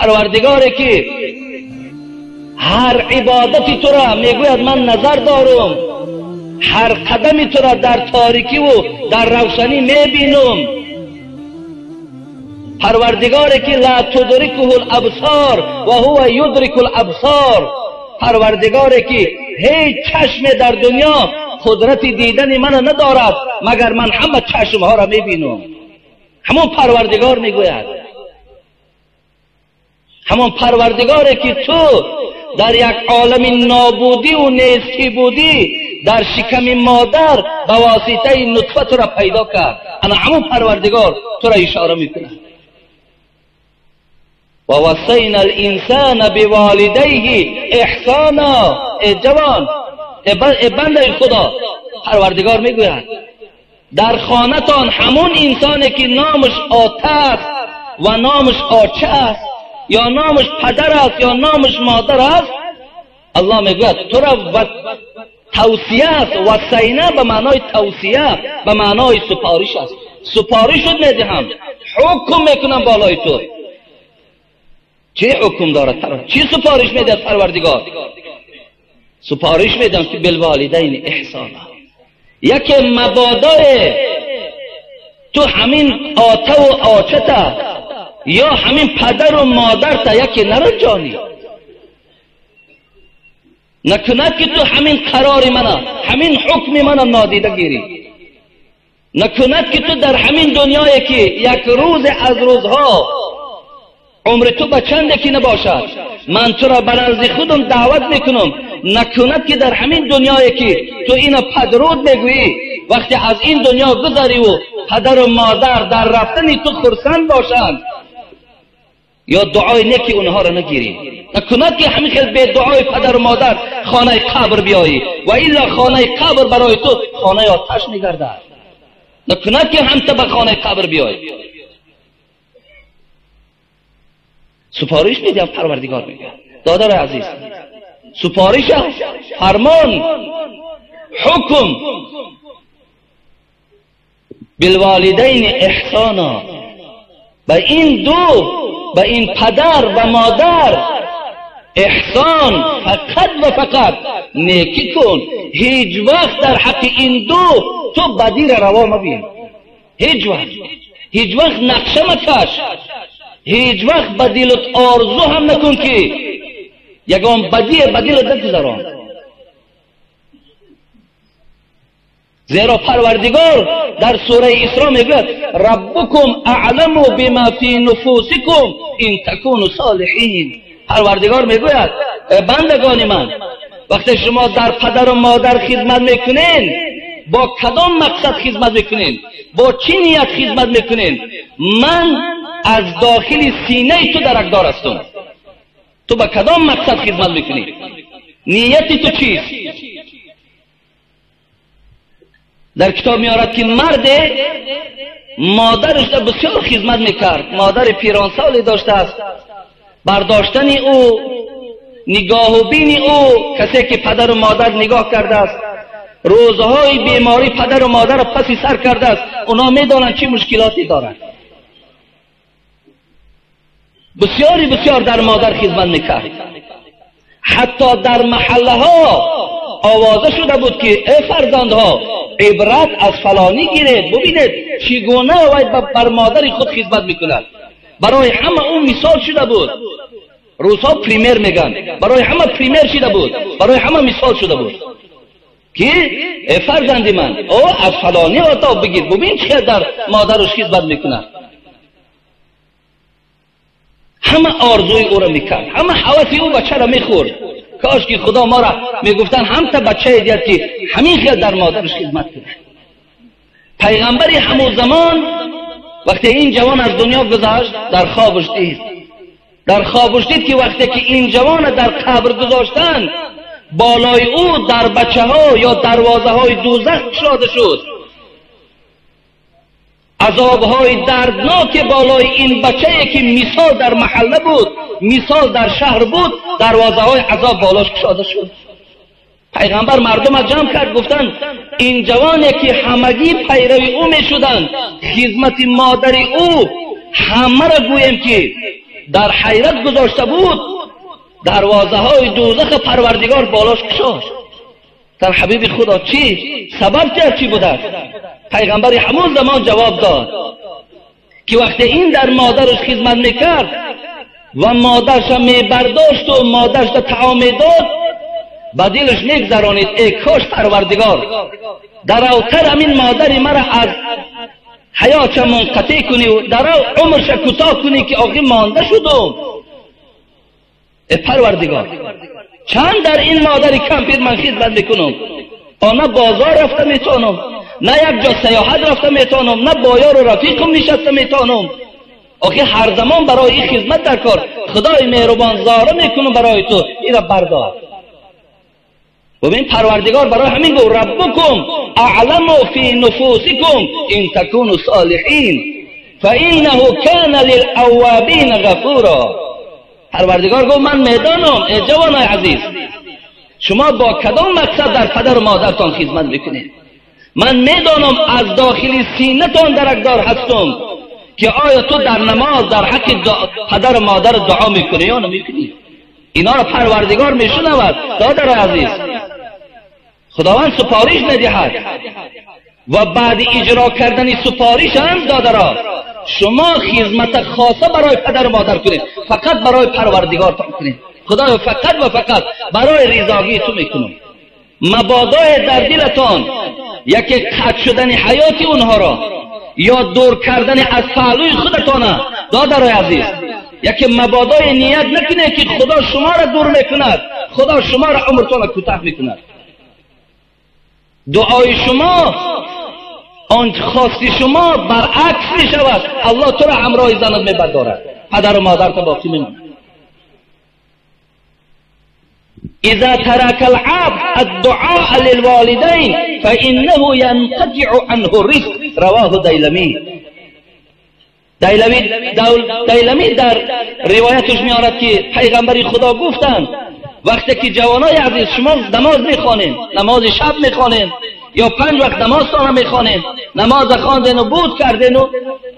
پروردگاری که هر عبادتی تو را میگوید من نظر دارم، هر قدمی تو را در تاریکی و در روشنی میبینم. پروردگاری که لا تدرکه الابصار و هو یدرک الابصار، پروردگاری که هیچ چشم در دنیا قدرت دیدن من ندارد مگر من همه چشمها را میبینم. همون پروردگار میگوید، همون پروردگاری که تو در یک عالم نابودی و نیستی بودی، در شکم مادر به واسطه نطفه تو را پیدا کرد، انا همون پروردگار تو را اشاره میکنه. و وصینا الانسان بوالدیه احسانا. ای جوان، ای بنده خدا، پروردگار میگوید در خانه‌تان همون انسانی که نامش آته است و نامش آچه است یا نامش پدر است یا نامش مادر است، الله میگوید تو را توصیه است. وصینا به معنای توصیه، به معنای سپارش است. سپارش میدهم، حکم میکنم بالای تو. چه حکم دارد؟ چی سپارش میدهد پروردگار؟ سپارش میدم که بالوالدین احسانا. یکی مبادای تو همین آته و آچته یا همین پدر و مادر تا یکی نرنجانی، نکند که تو همین قرار منه، همین حکم منه نادیده گیری، نکند که تو در همین دنیایی که یک روز از روزها عمر تو به چند که نباشد، من تو را به نزد خودم دعوت میکنم، نکند که در همین دنیایی که تو اینو پدرود میگویی، وقتی از این دنیا گذری و پدر و مادر در رفتن تو خرسند باشند، یا دعای نیکی اونها را نگیری. نکند که همین خیلی به دعای پدر و مادر خانه قبر بیایی، و الا خانه قبر برای تو خانه آتش میگردد. نکند که هم تو به خانه قبر بیایی. سپارش میدم پروردگار میگه دادر عزیز، سپارش، فرمان، حکم، بالوالدین احسانا. به این دو، به این پدر و مادر احسان، فقط و فقط نیکی کن. هیچ وقت در حق این دو تو بدی را روا مبین. هیچ وقت، هیچ وقت نقشه مکش، هیچ وقت به دلت آرزو هم نکن که یگان بدی به دلت نگذران، زیرا پروردگار در سوره اسراء میگوید ربکم اعلم بما فی نفوسکم ان تکونوا صالحین. پروردگار میگوید بندگان من، وقتی شما در پدر و مادر خدمت میکنین، با کدام مقصد خدمت میکنین، با چی نیت خدمت میکنین، من از داخل سینه تو درکدار هستم. تو با کدام مقصد خدمت میکنی، نیت تو چیست؟ در کتاب میارد که مرد مادرش را بسیار خدمت میکرد، مادر پیرانسالی داشته است، برداشتن او، نگاه و بین او، کسی که پدر و مادر نگاه کرده است، روزهای بیماری پدر و مادر را پسی سر کرده است، اونا میدانند چه مشکلاتی دارند. بسیاری بسیار در مادر خدمت میکرد. حتی در محله ها آوازه شده بود که ای فرزندها، عبرت از فلانی گیرید، ببینید چگونه وی بر مادر خود خدمت میکند. برای همه اون مثال شده بود. روزها پریمر میگن، برای همه پریمر شده بود، برای همه مثال شده بود که ای فرزندی من، او از فلانی آتا بگیر، ببین چه در مادرش خدمت میکند. همه آرزوی او را میکرد، همه حواس او بچه را میخورد. کاش که خدا ما را میگفتن هم تا بچه دید که همین خیلی در مادرش خدمت کنه. پیغمبر همون زمان وقتی این جوان از دنیا گذشت، در خوابش دید، در خوابش دید که وقتی که این جوان در قبر گذاشتن، بالای او در بچه ها یا دروازه های دوزخ گشاده شد. عذابهای دردناک بالای این بچه که مثال در محله بود، مثال در شهر بود، دروازه های عذاب بالاش گشاده شد. پیغمبر مردم را جمع کرد، گفتند این جوانی که همگی پیروی او می شدند، خدمت مادر او، همه را گوییم که در حیرت گذاشته بود، دروازه های دوزخ پروردگار بالاش کشاد. در حبیب خدا چی؟ سبب چی بوده؟ پیغمبر همون زمان جواب داد که وقتی این در مادرش خدمت میکرد و مادرش میبرداشت و مادرش طعام میداد، به دلش میگذرانید ای کاش پروردگار در اوتر همین مادری مرا از حیاتش منقطع کنی و در عمرش کوتاه کنی که آخی مانده شدم. ای پروردگار چند در این مادری کمپیر من خدمت میکنم، نه بازار رفته میتونم، نه یک جا سیاحت رفته میتونم، نه با یار و رفیقم نشسته میتونم. آخه هر زمان برای این خدمت در کار خدای مهربان زاره میکنم برای تو، این را بردار. ببین پروردگار برای همین گفت ربکم اعلم فی نفوسکم ان تکونوا صالحین فانه کان للاوابین غفورا. پروردگار گفت من میدانم ای جوانای عزیز، شما با کدام مقصد در پدر و مادرتان خدمت میکنید. من میدانم از داخل سینه‌تان درکدار هستم که آیا تو در نماز در حق پدر و مادر دعا میکنی یا نمیکنی. اینا را پروردگار میشنود. دادر عزیز، خداوند سپارش میدهد و بعد اجرا کردن سپارش هم دادرا شما خدمت خاصه برای پدر و مادر کنید، فقط برای پروردگار کنید. خدایا فقط و فقط برای رضاگی تو میکنم. مبادای در دلتان یکی قطع شدن حیات اونها را یا دور کردن از پهلوی خودتانه، دادرای عزیز یکی مبادای نیت نکنه که خدا شما را دور میکند، خدا شما را عمرتان را کوتاه میکند. دعای شما، آن خواستی شما برعکس میشود. الله تو را همراه زنت میبردارد، پدر و مادرت باقی میماند. اذا ترك العبد الدعاء للوالدين فإنه ينقطع عنه الرزق. رواه دیلمی. دیلمی در روایتش میآورد که پیغمبر خدا گفتند وقتی که جوانای عزیز شما نماز میخوانین، نماز شب میخوانین یا 5 وقت نماز تان میخوانین، نماز خواندین و بود کردین و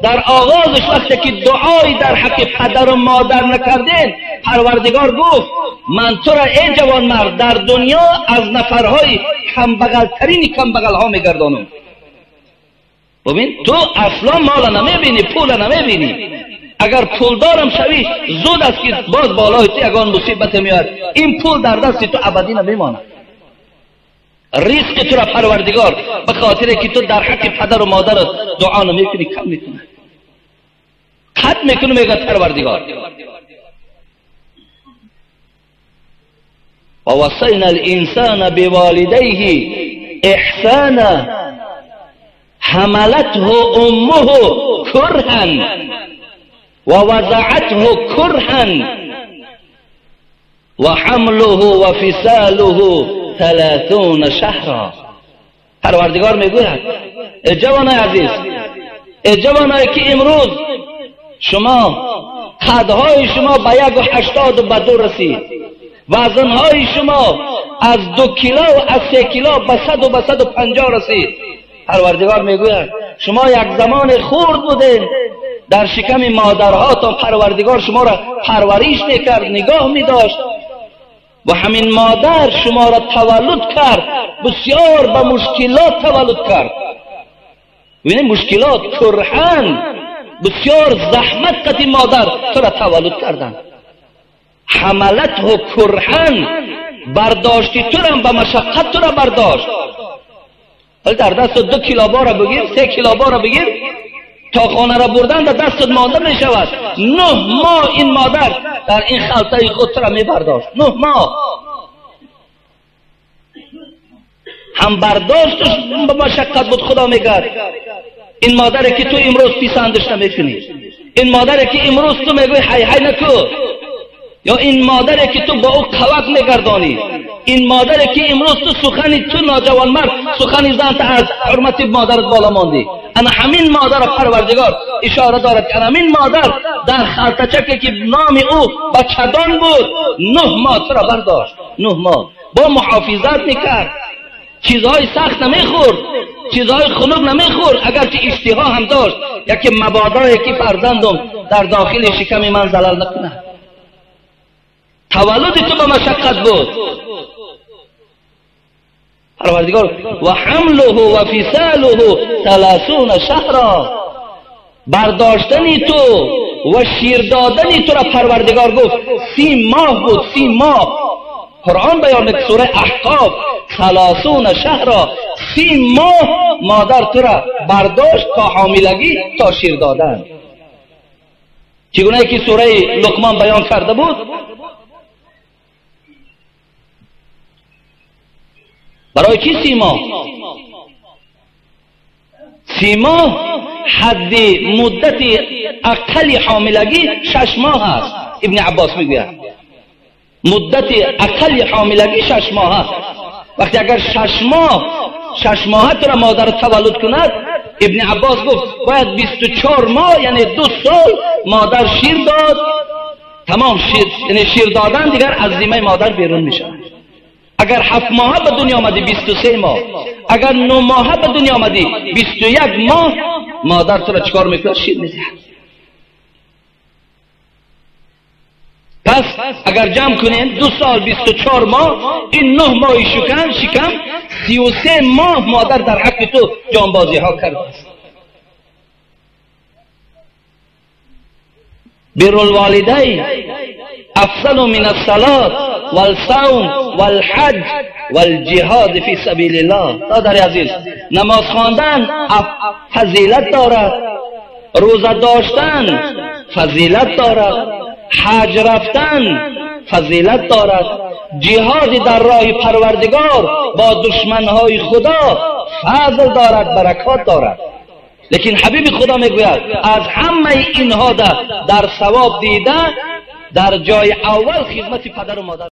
در آغازش وقتی که دعای در حق پدر و مادر نکردین، پروردگار گفت من تو را ای جوان مرد در دنیا از نفرهای کمبغلترین کمبغلها میگردانم. ببین تو اصلا مال نمیبینی، پول نمیبینی. اگر پولدارم شوی زود است که باز بالای تو یگان مصیبت میاد، این پول در دست تو ابدی نمیماند. رزق تو را پروردگار به خاطر که تو در حق پدر و مادرت دعا نمیکنی کم میکنه، قطع میکنه، میگه پروردگار. و وصینا الانسان بوالدیه احسانا حملته امه کرها و وضعته کرها و حمله و فصاله 30 شهرا. پروردگار میگوید ای جوانای عزیز، ای جوانایی که امروز شما قدهای شما به 1.82 رسید، وزنهای شما از 2 کیلو و از 3 کیلو به 100 و به 150 رسید. پروردگار میگوید شما یک زمان خرد بودین، در شکم مادرهاتان پروردگار شما را پرورش میکرد، نگاه میداشت و همین مادر شما را تولد کرد، بسیار به مشکلات تولد کرد. ببینید مشکلات کرهن، بسیار زحمت قطی مادر تو را تولد کردن. حملته کرهن، برداشتی تو را به مشقت تو را برداشت. ولی در دست 2 کیلو بار بگیر، 3 کیلو بار بگیر، تا خانه را بردن در دستت مانده می شود. 9 ماه این مادر در این خلطه خود را می برداشت. 9 ماه هم برداشتش به مشقت بود. خدا میگه این مادره که تو امروز پیسندش نمیکنی، این مادره که امروز تو میگوی حی حی نکو، یا این مادره که تو با او قوت میگردانی، این مادره که امروز تو سخنی تو ناجوان مرد سخنی زن از حرمت مادرت بالا ماندی. انا همین مادر پروردگار اشاره دارد که همین مادر در خلطچکی که نام او بچدان بود 9 ماه تو را برداشت. 9 ماه با محافظت میکرد، چیزهای سخت نمیخورد، چیزهای خنک نمیخورد، اگرچه اشتها هم داشت، یکی مبادا یکی فرزندم در داخل شکم من زلل نکنه. تولد تو به مشقت بود. پروردگار و حمله و فصاله 30 شهرا، برداشتنی تو و شیر دادنی تو را پروردگار گفت 30 ماه بود. 30 ماه قرآن بیان میکنه، سوره احقاف 30 شهرا، 30 ماه مادر تو را برداشت تا حاملگی تا شیر دادن. چگونه که سوره لقمان بیان کرده بود. برای چی 30 ماه؟ 30 ماه حد مدت اقل حاملگی 6 ماه است. ابن عباس میگوید مدت اقل حاملگی 6 ماه است. وقتی اگر 6 ماه تو را مادر تولد کند، ابن عباس گفت باید 24 ماه یعنی 2 سال مادر شیر داد، تمام شیر، یعنی شیر دادن دیگر از ذمه مادر بیرون میشه. اگر 7 ماه به دنیا آمدی 23 ماه، اگر 9 ماه به دنیا آمدی 21 ماه مادر تو را چیکار میکنه؟ شیر میده. پس اگر جمع کنیم 2 سال 24 ماه، این 9 ماه شکم 33 ماه مادر در حق تو جانبازی ها کرده است. بر الوالدین افضل من الصلاة والصوم والحج والجهاد فی سبیل الله. دادر عزیز، نماز خواندن فضیلت دارد، روزه داشتن فضیلت دارد، حج رفتن فضیلت دارد، جهاد در راه پروردگار با دشمنهای خدا فضل دارد، برکات دارد. لیکن حبیب خدا میگوید از همه اینها در ثواب دیده در جای اول خدمت پدر و مادر.